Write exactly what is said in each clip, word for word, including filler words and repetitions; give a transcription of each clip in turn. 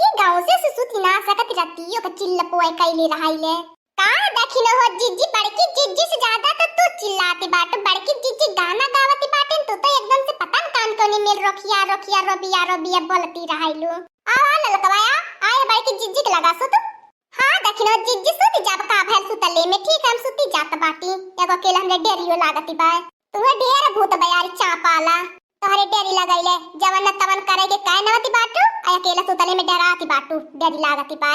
एके गाँव से सुसुती ना सकत, रतियो का चिल्लपोए कैले रहाइले। का दखिन हो जिज्जी, बड़की जिज्जी से ज्यादा तो तू चिल्लाती बाटू। बड़की जिज्जी गाना गावती बाटेन, तू तो एकदम से पता न कान कोनी मेल रोखिया, रोखिया, रोबिया, रोबिया बोलती रहाइलू। आ, आ ललकवा, आ, आ ये बड़की जिज्जी के लगा सुत। हाँ दखिन हो जिज्जी, सुत जाब का भैल सुतले में, ठीक है, हम सुती जात बाटी। एगो अकेले हमरे डेरियो लागती बा। तुम्हें ढेर भूत बयारी चापाला, तोहरे डेरी लगैले, जवन न तवन करे के काहे नवती बाटू, आ अकेले सुतले में डराती बाटू, डेरी लागती बा।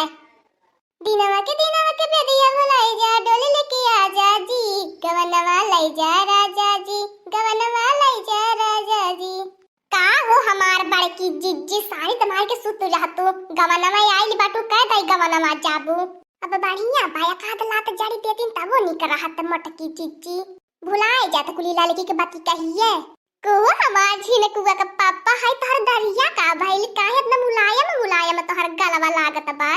दिनवा के, दिनवा के बेरिया भुलाई जा, डोली लेके आ जा जी, गवनवा लाई जा राजा जी, गवनवा लाई जा राजा जी। का हो हमार बड़की जिज्जी, सारी तमार के सुत रहतू, गवनवा आइल बाटू, कह दई गवनवा जाबू। अब बढ़िया बा, एक आध लात जड़ी देतीन तबो निक रहत मोटकी जिज्जी। भुलाए जात कुली ललकी के बाती कहिए। को हमार झिनकुआ के पापा, है तोहर दरिया का भइल, काहे इतना मुलायम मुलायम तोहर गलवा लागत बा?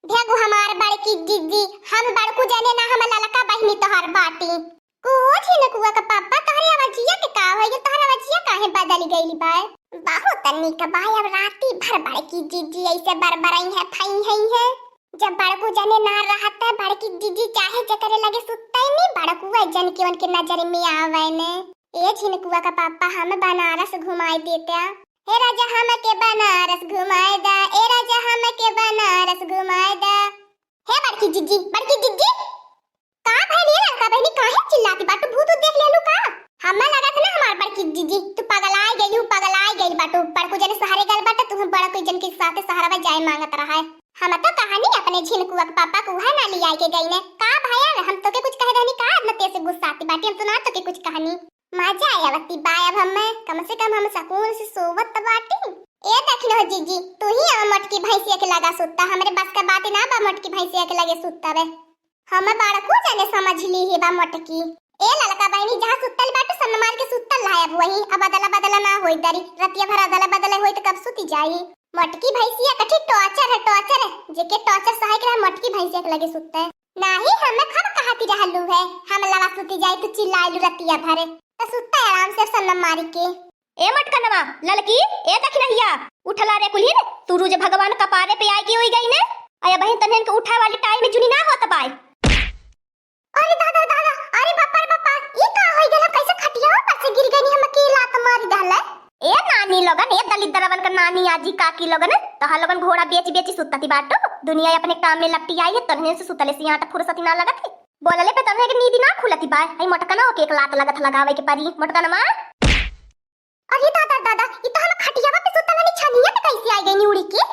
भेगु हमार बड़की जिज्जी, हम बड़कू जने ना, हम ललका बहिनी तोहर बाटी। को झिनकुआ के पापा, तोहरे अवजिया के का होइ गइल, तोहर अवजिया काहे बदल गइल बा? बहुत नीक बा, अब राती भर बड़की जिज्जी ऐसे बरबरई है, फई है, है। जब बड़कू जने ना रहत है, बड़की जिज्जी चाहे जेकरे लगे सुतैनी, बड़कुआ जन के उनके नजर में आवे ने। ए झिनकुआ का पापा, हम बनारस घुमाई देता। हे राजा, हमके बनारस घुमाए दा, ए राजा, हमके बनारस घुमाए दा। हे बड़की जिज्जी, बड़की जिज्जी, का भइल ये ललका बहिनी, काहे चिल्लाती बाटू? भूत उत देख लेलू का? हमें लगा था ना हमार बड़की जिज्जी, तू पगलाए गइलू, पगलाए गइल बाटू। बड़कू जने सहारे गल बाटे, तू बड़कू जन के साथे सहारा जाए मांगत रहा है। हम तो कहानी अपने झिनकुआ के पापा को उहे ना लिया के गई ने। का भइल, हम तोके कुछ कहे रहनी का? इतना तेज से गुस्साती बाटी, हम सुना तोके कुछ कहानी। मजा आवती बा अब हमें, कम से कम हम सुकून से सोवत बाटी। ए दखिन हो जिज्जी, तू ही अब मोटकी भैंसिया के लगा सुत्ता, हमरे बस का बात ना बा मोटकी भैंसिया के लगे सुत्ता बे। हम बड़कू जने समझ ली ही बा मोटकी। ए ललका बहिनी, जहाँ सुत्तल बाटू, सन्न मार के सुत्तल रहा अब वही, अब अदला बदला ना होई दरी, रतिया भर अदला बदला होई तो कब सुती जाई? मोटकी भैंसिया कठी टॉर्चर है, टॉर्चर है, जेके टॉर्चर सहाय के रहा मोटकी भैंसिया के लगे सुत्ते। नाही, हमें खब कहती रहलू है, हम लगा सुती जाई, तू चिल्लाइलू रतिया भरे। तो सुत्ता आराम से सन्न मारी के। ए मटकनवा, ललकी, ए दखिनहिया, उठला रे कुल्हिन, सूरुज भगवान कपारे पे आए के होई गई ने। अरे बहिन, तन्हन के उठाए वाली टाइम में जुनी ना होत बाय। अरे दादा, दादा, अरे बापा रे बापा, ई का होई गेल? कैसे खटिया ऊपर से गिर गई, हम के लात मारी दहले। ए नानी लोगन, ए दलिद्रवन का नानी आजी काकी लोगन, तोहा लोगन घोड़ा बेच बेच सुतती बाटू, दुनिया अपने काम में लपटी आई है, तन्हन से सुतले से यहाँ तक फुर्सत ही ना लगत है। बोलले पे तन्हन के नींद ना खुलती बाय, हई मोटकनवा के एक लात लगत लगावे के परी, मोटकनवा। अरे दादा, दादा, ई तो हम खटियावा पे सुतल हनी, छनिया पे कैसे आ गई उड़ी के?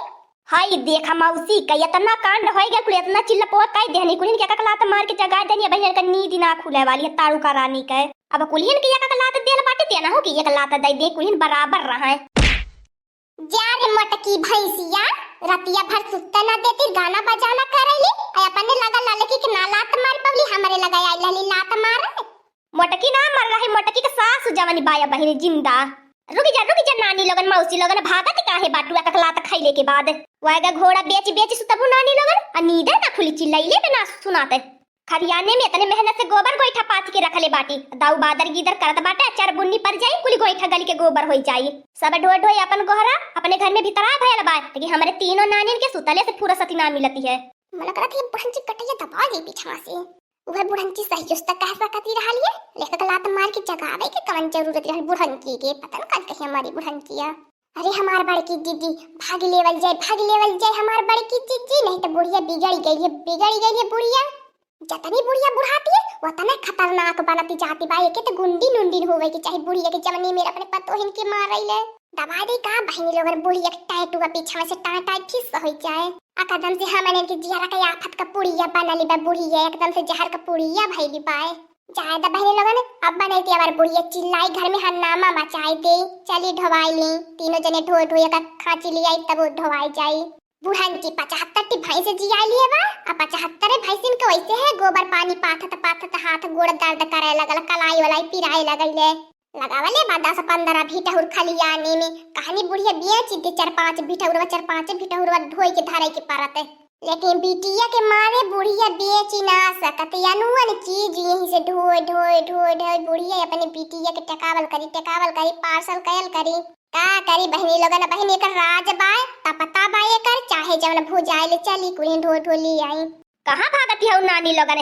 हाय देखा मौसी, का इतना कांड होई गया, कुल इतना चिल्ला पोआ काई देहनी, कुलिन के एक लात मार के जगा देनी, अब इनका नींद ना खुले वाली है, ताड़ू का रानी के। अब कुलिन के एक लात देल बाटे, ते ना हो कि एक लात दे दे, कुलिन बराबर रहा है। जा रे मोटकी भैंसिया, रतिया भर सुत्ते ना देती, गाना बजाना करैली, आ अपने लगा ललकी के ना लात मार पवली, हमरे लगा आई लहली लात मारे। मोटकी ना मर रही, मोटकी के सास जवन बाया बहिनी जिंदा। रुकी जा, रुकी जा नानी लोगन, मौसी लोगन, भागत काहे बाटू एक लात खैले के बाद? वायगा घोड़ा बेच बेच सुतबू नानी लोगन, आ नींदे ना खुली, चिल्लैले में ना सुनाते। खरियाने में इतने मेहनत से गोबर गोइठा पाथ के रखले बाटी, दाऊ बादर गीदर करत बाटे, चार बुन्नी पर जाई, कुल गोइठा गल के गोबर होई जाई। सब ढोए ढोए अपन गोहरा अपने घर में भीतरा भयल बा, लेकिन हमरे तीनों नानिन के सुतले से फुर्सती ना मिलती है। मन करत है बुढ़ंची कटैया दबा दे पीछवा से। उहे बुढ़ंची सही उस तक कह सकती रहल ये, लेकिन लात मार के जगावे के कवन जरूरत रहल बुढ़ंची के, पता न कल कहीं हमारी बुढ़ंचिया। अरे हमार बड़की दीदी, भाग लेवल जाए, भाग लेवल जाए हमार बड़की दीदी, नहीं तो बुढ़िया बिगड़ गई है, बिगड़ गई है बुढ़िया। जतनी बुढ़िया बुढ़ाती है, वतने खतरनाक बनती जाती बा। एके तो गुंडी नुंडी होवे के चाही बुढ़िया के, जवनी मेर अपने पतोहिन के मारैले। दबा दे का बहिनी लोगन, बुढ़िया के टैटुआ पीछा से टाँ टाँ ठिस हो जाए। आ कदम से हमन इनके जियारा के आफत का पुड़िया बनली बा बुढ़िया, एकदम से जहर का पुड़िया भइली बाय। जाए द बहिनी लोगन, अब बनैती हमार बुढ़िया चिल्लाई, घर में हंगामा मचाई दे। चली ढोवाई ली, तीनों जने ढोए ढोए का खांची ले आई, तब ढोवाई जाई। बुढ़ंची पचहत्तर टी भैंस जियाई लिए बा, आ पचहत्तरे भैंसिन के वैसे है गोबर पानी पाथत पाथत हाथ गोड़ दर्द करे लगल, कलाई वलाई पिराए लगैले। लगावले बा दस पन्द्रह भीठहुर खलियानी में, कहनी बुढ़िया बेच दे चार पाँच भीठहुरवा, चार पाँच भीठहुरवा ढोई के धरे के परत। लेकिन बिटिया के मारे बुढ़िया बेची ना सकत, अनुअन चीज यहीं से ढोए, ढोए, ढोए, ढोए बुढ़िया अपने बिटिया के टेकावल करी, टेकावल करी, पार्सल कयल करी। का करी बहिनी लोगन, बहिनी एकर राज बाय, तपता बाय एकर, चाहे जवन भुजाइल चली कुल्हिन ढो ढो ली आई। कहाँ भागत हऊ नानी लोगन?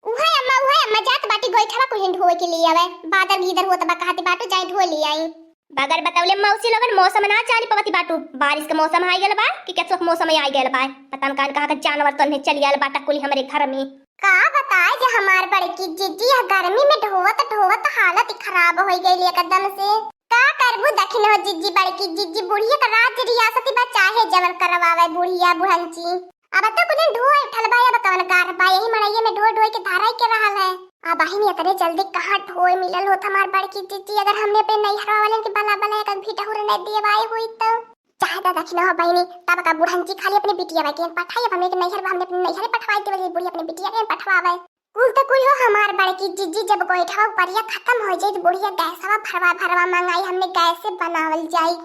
उहे अम्मा, उहे अम्मा, जात बाटी गोइठवा कुल्हिन ढोए के लिए आवे। बादर गीदर होत बा, कहत बाटू जाई ढोए ले आई। बगैर बतौले मौसी लोगन मौसम ना जानी पवती बाटू। बारिश के मौसम आइ गल बा कि केचुआ के मौसम आइ गल बा। पता न कान कहाँ के जानवर तो नहीं चली आयल बाटा कुली हमरे घर में। का बताए जे हमार बड़की जिज्जी यह गर्मी में ढोवत ढोवत हालत ही खराब होइ गइल एकदम से। का करबू दखिन हो जिज्जी, बड़की जिज्जी बुढ़िया का राज रियासती बा, चाहे जवन करवावे बुढ़िया बुढ़ंची। अब तो कुलिन ढोए उठल बा, अब कवन गार बा, यही मड़ैया में ढोए ढोए के धराई के रहल है। अब बहिनी इतने जल्दी कहाँ ढोए मिलल होत हमार बड़की जिज्जी, अगर हमने अपने नैहरवा वालन के बला बला एक भी टहुर नहीं देवाए हुई तो। चाहे दादा कि न हो बहिनी, तब का बुढ़ंची खाली अपने बिटिया बा के पठाई, अब हमने के नैहर बा, हमने अपने नैहरे पठवाई देवल बुढ़िया अपने बिटिया के पठवावे। कुल तो कुल हो हमार बड़की जिज्जी, जब गोइठवा उपरिया खत्म हो जाई तो बुढ़िया गैसवा भरवा भरवा मंगाई, हमने गैसे बनावल जाई।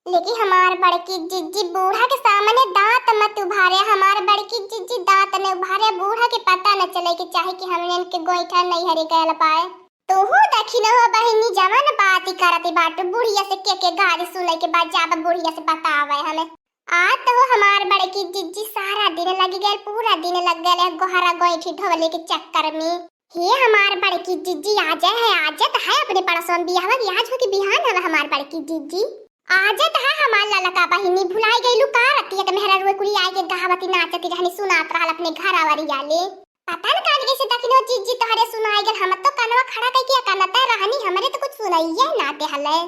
लेकिन हमार बड़की जिज्जी बूढ़ा के सामने दांत मत उभारे, हमार बड़की जिज्जी दांत न उभारे, बूढ़ा के पता न चले के चाहे कि हमने इनके गोइठा नैहरे गयल पाए। तोहू दखिन हो बहिनी, जवन बात ही करत बाटू, बुढ़िया से के के गारी सुने के बाद जाब बुढ़िया से बतावे हमें। आज तो हमार बड़की जिज्जी सारा दिन लग गए, पूरा दिन लग गए गोहरा गोइठी ढोवले के चक्कर में। हे हमार बड़की जिज्जी, आजे है, आजे तो है अपने पड़ोसवा में बियाहवा की, आज हो कि बिहान हवे हमार बड़की जिज्जी। आजे तो है हमार ललका बहिनी, भुलाई गइलू का? रतिया के मेहरा रुए कुली आए के गहावती नाचती रहनी, सुनात रहल अपने घर आवरिया ले। पता न कान कैसे दखिन हो जिज्जी तोहरे सुनाई गल, हम तो कनवा खड़ा कइके अकनता रहनी, हमरे तो कुछ सुनाइए ना देहले।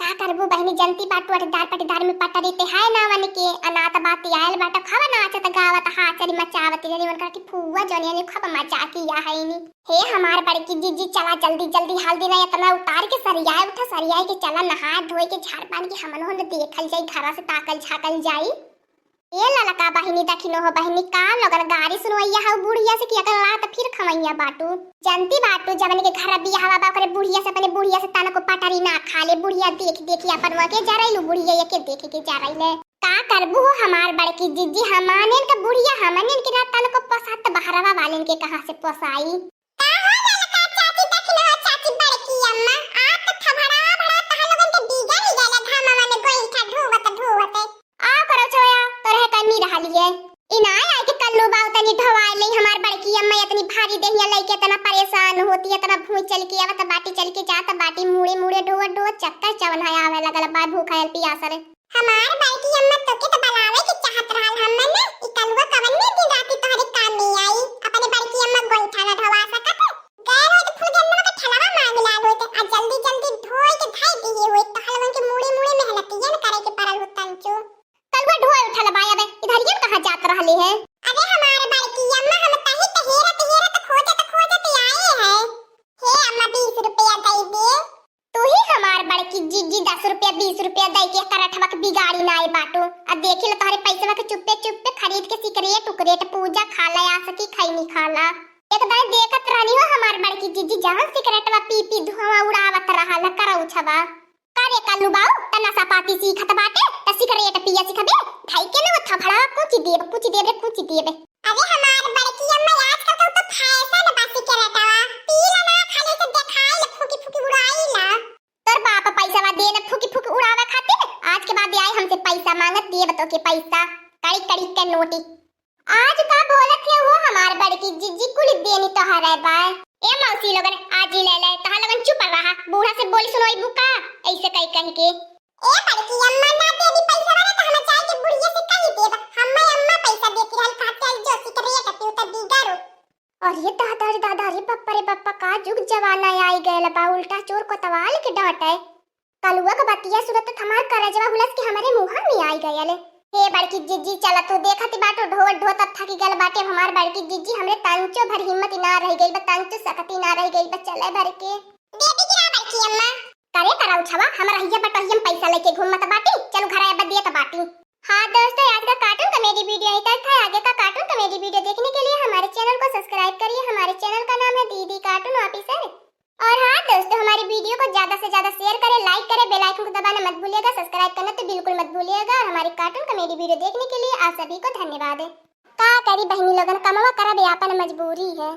का करबू बहिनी, जनती बाटू अटदार पटदार में पटरी ते है ना वन के, अनाथ बाती आयल बाटो, खब नाचत गावत हाचरी मचावत जनी वन करके फुआ जनी खूब मजा किया है नी। हे हमार बड़की जिज्जी, चला जल्दी जल्दी हल्दी ना इतना उतार के सरियाए उठा, सरियाए के चला नहा धोए के झाड़ बांध के हमन होन देखल जाई, घरा से ताकल झाकल जाई। ए ललका बहिनी, दखिनो हो बहिनी, का लोगन गारी सुनवैया हऊ बुढ़िया से कि अगर लात फिर खवैया बाटू। जनती बाटू, जवन के घर बियाहवा बा, ओकरे बुढ़िया से, अपने बुढ़िया से तनको पटरी ना खा ले। बुढ़िया देख देख अपन वहाँ के जरैलू, बुढ़िया ये के देख के जरैले। का करबू हो हमार बड़की जिज्जी, हमानेन के बुढ़िया, हमनेन के ना तनको पोसात, बहरवा वालेन के कहाँ से पोसाई? का हो ललका चाची, दखिनो हो चाची बड़की अम्मा, आप तो थभड़ा भड़ा तहा लोगन के बिगड़ गइल घामवा में गोइठा ढोवत ढोवत। आ करो छवया, तोरे कमी रहलिए। इनाय आए के कल्लू बाऊ तनी ढोवाए ले हमार बड़की अम्मा इतनी भारी देहिया लेके इतना परेशान होती, इतना भूई चल के आवत बाटी, चल के जात बाटी, मुड़े मुड़े ढोवत ढोवत चक्कर चवन है आवे लगल बा भूख आयल पियासल। हमार बड़की अम्मा तोके तो बलावे के चाहत रहल हम्मा ना, ई कलुआ कवन में दिन राती तोहरे काम में आई, अपने बड़की अम्मा गोइठा ना ढोवा सकत, गए होत फुलगेनवा के ठलवा मांग लाल होत, आ जल्दी जल्दी ढोए के धई दिए होत, तो हलवन के मुड़े मुड़े मेहनतियन करे के पड़ल होत तंचो। कलुआ ढोए उठल बा, अबे इधरियन कहाँ जात रहले है? अरे हमार बड़की अम्मा, हम तही तो हेरत हेरत खोजत खोजत आए हैं। हे अम्मा, बीस रुपया दे दे। तू ही हमार बड़की जिज्जी दस रुपया बीस रुपया दे के करठवा के बिगाड़ी ना आए बाटू। आ देखी लो तोहरे पैसवा के चुप्पे चुप्पे खरीद के सिकरेट उकरेट पूजा खा ला, आ सकी खैनी खा ला। एक दाई देखत रहनी हो हमार बड़की जिज्जी जवन सिकरेटवा पी पी धुआं उड़ावत रहल करौछवा। का रे कल्लू बाऊ, त नशा पाती सीखत बाटे, त सिगरेट पिया सिखबे? धई के न वो थफड़वा कुचि देब, कुचि देब रे, कुचि देब। अरे हमार बड़की अम्मा, आजकल तो, तो फैशन बा सिगरेटवा। पी ला ना, खाली से देखाई ला, फूकी फूकी उड़ाई ला। तोर बाप पैसवा दे न फूकी फूकी उड़ावे खातिर, आज के बाद आई हमसे पैसा मांगत, देब तोके पैसा, कड़ी कड़ी के नोटी। आज का बोलत है वो हमार बड़की जिज्जी, कुल देनी तोहरे बा। ए मौसी लोगन, आज ही ले ले, तोहा लोगन चुप रहा, बूढ़ा से बोली सुनोई बुका, ऐसे कही कही के। ए बड़की अम्मा, ना देनी पैसा वाला तो हम जाए के बुढ़िया से कही देब, हम्मे अम्मा पैसा देती रहल, कहते हैं जो सिकरेट पीऊ त बिगड़ो। अरे दादा रे दादा रे, बप्पा रे बप्पा, का जुग जमाना आई गयल बा, उल्टा चोर कोतवाल के डांटे। कलुआ के बतिया सुनत त हमार करजवा हुलस के हमरे मुंहा में आई गयल। हे बड़की जिज्जी, चला तू देखत बाटू, ढोत ढोत अब थकी गल बाटे हमार बड़की जिज्जी, हमरे तंचो भर हिम्मत ना रह गइल बा, तंचो सकती ना रह गइल बा, चले भर के। देबी की ना बड़की अम्मा? करे करौछवा, हम रहिया बटोहिया में पैसा लेके घूमत बाटी, चलू घर अब देत बाटी। हाँ दोस्तों, आज का cartoon comedy video यहीं तक था। आगे का cartoon comedy video देखने के लिए हमारे channel को subscribe करिए। हमारे channel का नाम है दीदी Cartoon Officer। और हाँ दोस्तों, हमारी video को ज्यादा से ज्यादा share करें, like करें, bell icon को दबाना मत भूलिएगा, subscribe करना तो बिल्कुल मत भूलिएगा। और हमारी cartoon comedy video देखने के लिए आप सभी को धन्यवाद। का करी बहनी लोगन, कमवा करब, ये आपन मजबूरी है।